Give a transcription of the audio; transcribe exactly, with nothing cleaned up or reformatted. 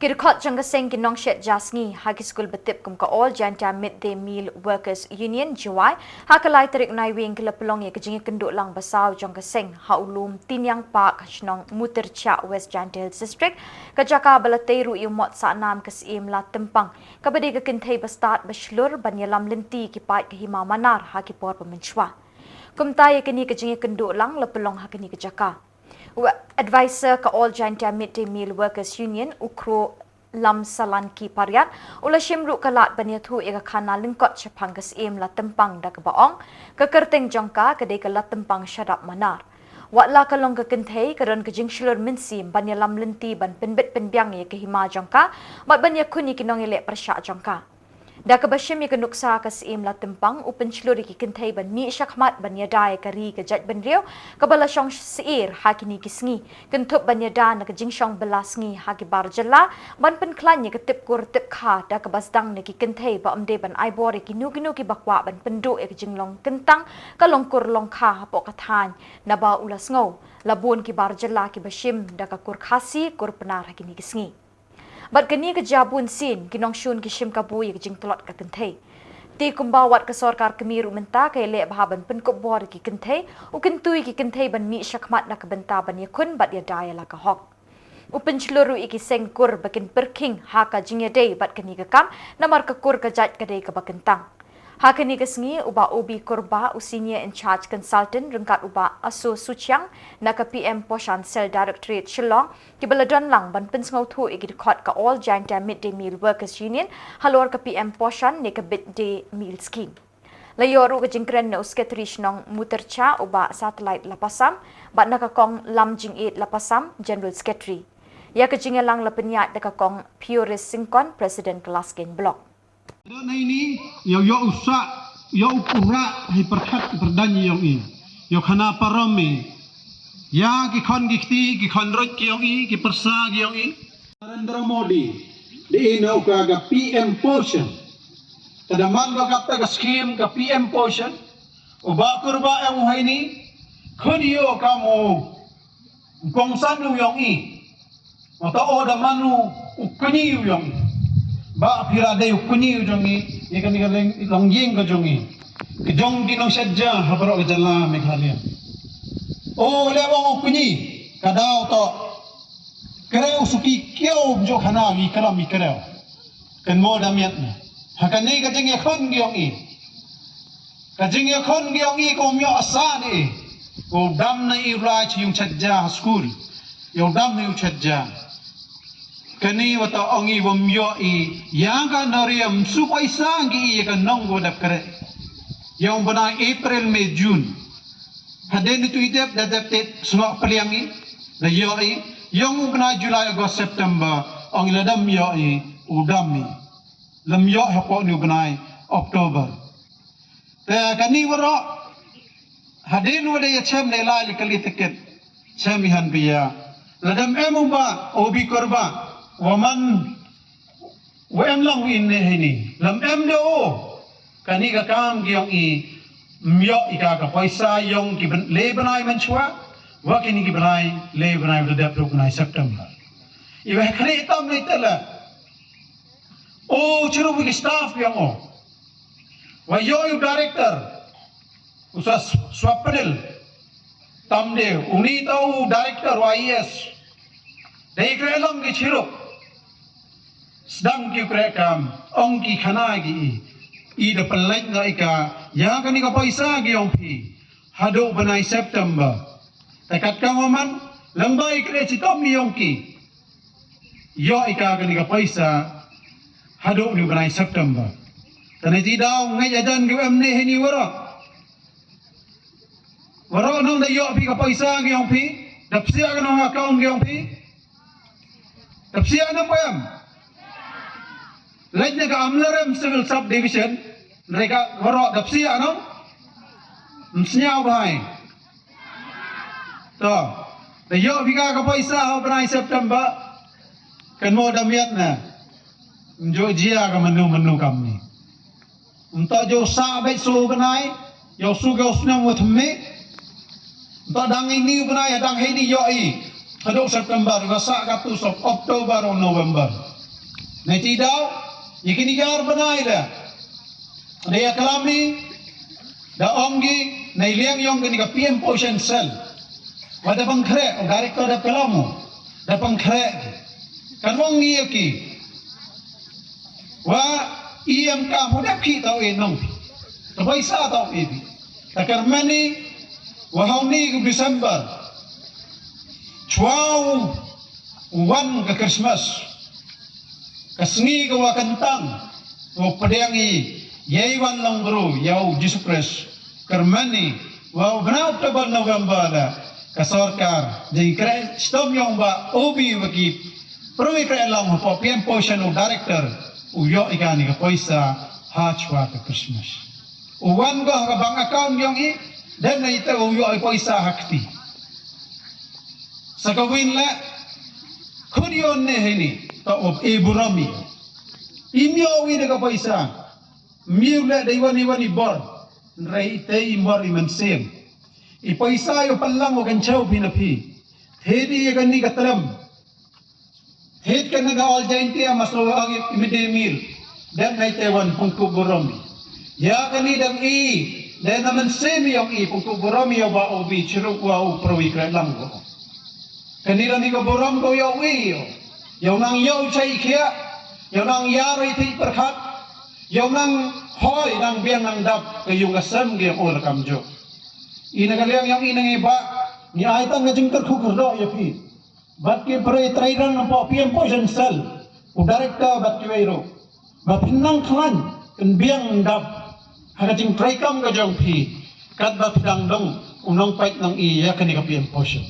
Ki dkhot jong ka seng ki nongshet ja sngi ha ki skul ba tip kum ka All Jaintia Midday Meal Workers Union, Jowai, ha ka lai tarik Naiwieng ki la pynlong ïa ka jingïakynduh lang ba saw jong ka seng ha u lum Tiniang Park, shnong Mutirchia, West Jaintia Hills District, ka jaka ba la tei ruh ïa u mot sahnam ka Syiem Latempang, kaba dei ka kynthei ba stad ba shlur ban ïalam lynti ki paid ka hima manar ha ki por ba mynshuwa. Kumta ïa kane ka jingïakynduh lang la pynlong ha kane ka jaka. U advisor ka All Jaintia Midday Meal Workers Union, u Kro Lamsalanki Pariat, u la shim ruh ka lad ban ïathuh ïa ka khana lyngkot shaphang ka Syiem Latempang da kaba ong, ka kyrteng jong ka ka dei ka Latempang Shadap Manar. Wat la ka long ka kynthei, ka don ka jingshlur mynsiem ban ïalam lynti ban pynbit pynbiang ïa ka hima jong ka bad ban ïakhun ïa ki nongïaleh pyrshah jong ka. Da kaba shim ïa ka nuksa ka Syiem Latempang, u pynshlur ïa ki kynthei ban mih shakhmat ban ïada ïa ka ri ka jaitbynriew kaba la shong syier ha kine ki sngi, kynthup ban ïada na ka jingshong bylla sngi ha ki bar jylla, ban pynkhlaiñ ïa ka tip kur tip kha da kaba sdang na ki kynthei ba ym dei ban ai bor ïa kino kino kiba kwah ban pynduh ïa ka jinglong kyntang, ka long kur long kha hapoh ka thaiñ, naba u la sngew la bun ki bar jylla kiba shim da ka kur Khasi, kur Pnar ha kine ki sngi. Bad kane ka jia bun sien ki nongshun ki shim kabu ïa ka jingtlot ka kynthei. Te kumba wat ka sorkar kmie ruh mynta ka ïaleh bha ban pynkup bor ïa ki kynthei, u kyntu ïa ki kynthei ban mih shakhmat na ka bynta ban ïakhun bad ïada ïa la ka hok. U pynshlur ruh ïa ki seng kur ba kin pyrkhing ha ka jingïadei bad kane ka kam, namar ka kur ka jait ka dei kaba kyntang. Ha kane ka sngi, u Bah O B Kurbah, u Senior In Charge Consultant ryngkat u Bah Aso Suchiang na ka P M Poshan Cell, Directorate, Shillong, kiba la don lang ban pynsngewthuh ïa ki dkhot ka All Jaintia Midday Meal Workers Union halor ka P M Poshan ne ka Midday Meal Scheme. La ïoh ruh ka jingkren na u Secretary Shnong Mutirchia, u Bah Satellite Lapasam, bad na ka Kong Lamjingïeit Lapasam, General Secretary. Ïa ka jingïalang la pynïaid da ka Kong Pioris Syngkon, President ka Laskeiñ Block. Don ha ini, ïa u, ïa u sah, ïa u pura, ha i pyrkhat i pyrdaiñ ïong i. Ïa u khana parom i. Ïa ki khon ki kti, ki khon ruh ki ïong i, ki pyrsa ki ïong i. Narendra Modi, dei ïa u ka, ka P M Poshan. Te da man ba kata ka scheme ka P M Poshan. U Bah Kurbah em u ha ini, khun ïa u ka mo. Kongsan u ïong i. Mata o da man u, u kñi u ïong i. Bah phi la dei u kñi u jong i, ïa kane ka leng, longïing ka jong i. Ka jong ki nongshet ja ha baroh ka jylla Meghalaya. O leh ong u kñi, ka daw to. Kren u suki kiew jong khana ngi klam i kren. Kan mo da miat na. Ha kane ka jingïakhun ki ïong i. Ka jingïakhun ki ïong i ko myo asa ni. Ko dam na i u lai chi yung chat ja ha skul. Yung dam ni u chat ja. Kani wata ong i wam yo i. Yang ka nori am su paisa ngi i ka nong ko dap kre. Yung bana April, May, June. Hadien itu i dep da dep tit sngok peliang i. Da yo i. Yung u bana July, August, September. Ong i la dam yo i. U dam i. Lam ïoh hapoh ni u bnai October. Te kani waroh hadien wa da ïa chem ne lai li kali tiket. Chem i han bia. La dam em u ba, o bi kor ba. Wa man, wa em long in ne hini. Lam em de o. Kani ka kam ki ïong i, ym ïoh i ka ka paisa ïong ki ben, le bnai mynchwa. Wa kini ki bnai, le bnai wa da dep ruh bnai September. I wa khali tam ne tela. O, chirup ki staff ïong o. Wa ïoh u director. U sa s-, Swapnil. Tam de, uni ta u director wa I A S. Dei kre long ki chirup. Sdang ki kre kam, ong ki khana ki i. I da pynlait na i ka, ïa kani ka paisa ki ïong phi. Haduh bnai September. Te kat ka wa man, lang bai kre chitom ïong ki. Ïoh i ka kani ka paisa, haduh ni u bnai September. Te ne ti daw ngai ajan ki em ne hini waroh. Waroh nong da ïoh phi ka paisa ki ïong phi, da psia ka nong account ki ïong phi. Da psia nong pa em. Leit ne ka Amlarem Civil Subdivision, reka waroh da psia nong. Msnya bai. To, da ïoh phi ka ka paisa ha u bnai September. Kan mo da miat na. Njo jia ka menu menu kam ni. Nta jo sa bek su bnai, jo su ko snem wa tmi. Nta dang ini bnai, dang ini ïoh i. Haduh September, wa sa ka tu sop October o November. Nai ti daw, ïa kine ki ar bnai la da ïa klam i, da ong ki, nai liang yong kine ka P M Poshan Cell, wa da pang khreh, u director da klam u, da pang khreh ki. Kan ong ngi ïa ki, wa i em ka hu dep ki taw e nong, ka paisa taw e bi. Ta kyrmen i, wa hau ni ku December, chwa u wan ka Christmas, ka sngi ka wa kyntang, u pdiang i, ïa i wan long bru, ïa u Jisu Khrist. Kyrmen i, wa u bnai October November da, ka sorkar, jingkren stom yong ba, obi wa ki, pyrwi kren long, hapoh P M Poshan u director, u ïoh i kani ka paisa, ha chwa ka Christmas. U wan ko ha ka bank account yong i, dan na ita u ïoh i paisa ha kti. Sa ka win la, khun yon ne hini, ta u e burom i. I myo wi da ka paisa, myo la da i wan i wan i bor, nrai ita i bor i mynsiem. I paisa ïoh palang wa kan chaw phi na phi. Thedi ïa kani ka tlem. Hit kane ka All Jaintia Mass Lowang Agi Midday Meal. Dan nai te wan pungkup burom. Ïa kane dang i. Dan na mynsiem yong i pungkup burom ïa ba obi chiruk wa u pyrwi kret lang ko. Kane dang i ka burom ko ïa u i ïa. Ïa u nang ïa u chai khia. Ïa u nang ïa roi ti pyrkhat. Ïa u nang hoi nang biang nang dap ka yung ka sem ki ïa u rakam jok. I na ka liang yong i nang i ba. Ngi ai tang ka jingkyrkhu kyrdoh ïa phi. Bad ki brei trai rang hapoh P M Poshan Cell, u director bad kiwei ruh. Ba phin nang khlaiñ, phin biang dap, ha ka jingtrei kam ka jong phi, katba phi dang dong, u nongpeit nong i ïa kane ka P M Poshan.